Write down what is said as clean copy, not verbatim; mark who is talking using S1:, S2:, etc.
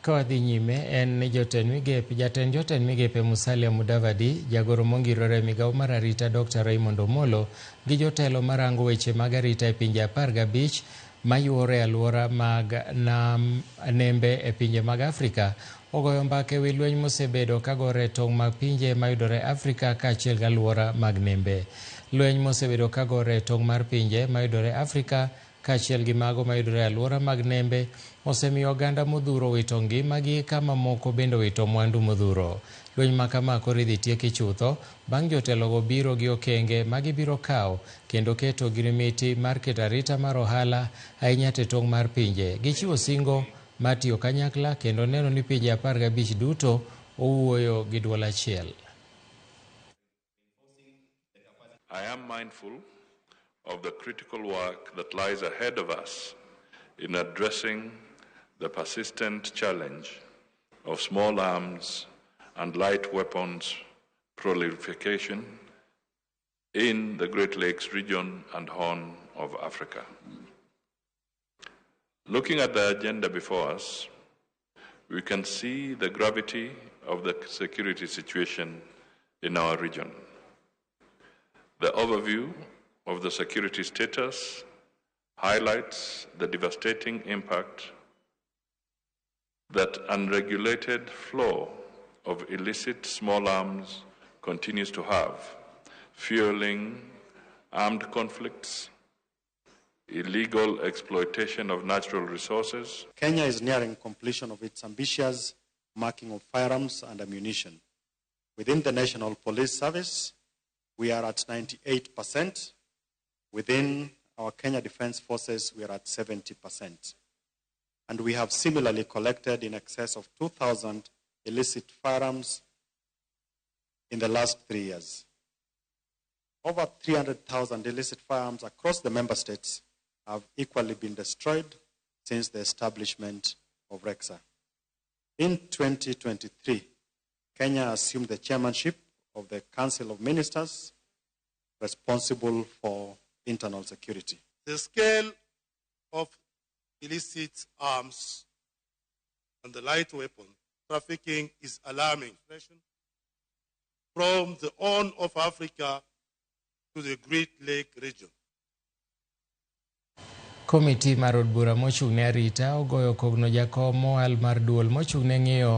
S1: Ka wadhi nyime en ni jotend migepe, jatend jotend migepe Musalia Mudavadi, jagoro mongirore e migawo mar arita Dr. Raymond Omolo gi jotelo marango weche mag arita e pinje 15 mayuore e alwora mag nam nembe e pinje mag Afrika ogoyo mbaka e wi lweny mosebedo kagore e tong' mag pinje mayudore Afrika kaachiel gi alwora mag nembe. Lweny mosebedo kagore e tong' mar pinje mayudore Afrika kaachiel gi mago mayudore e alwora mag nembe osemiyo oganda modhuro owito ngimagi ka mamoko bende owito mwandu modhuro. Lweny ma kama koro idhi tieki chutho bang' jotelogo biro gi okenge ma gibiro kawo kendo keto ogirimiti mar keto arita mar ohala ahinya to e tong' mar pinje. Gichiwo singo mar tiyo kanyakla kendo neno ni pinje 15 duto owuoyo gi duol achiel.
S2: I am mindful of the critical work that lies ahead of us in addressing the persistent challenge of small arms and light weapons proliferation in the Great Lakes region and Horn of Africa. Looking at the agenda before us, we can see the gravity of the security situation in our region. The overview of the security status highlights the devastating impact that unregulated flow of illicit small arms continues to have, fueling armed conflicts, illegal exploitation of natural resources.
S3: Kenya is nearing completion of its ambitious marking of firearms and ammunition. Within the National Police Service, we are at 98%. Within our Kenya Defence Forces, we are at 70%. And we have similarly collected in excess of 2,000 illicit firearms in the last 3 years. Over 300,000 illicit firearms across the member states have equally been destroyed since the establishment of RECSA. In 2023, Kenya assumed the chairmanship of the Council of Ministers responsible for internal security.
S4: The scale of illicit arms and the light weapon trafficking is alarming. From the Horn of Africa to the Great Lake region.
S1: Komiti mar od bura mochung' ne arita ogoyo kogno jakom mowal mar duol mochung' ne ng'iyo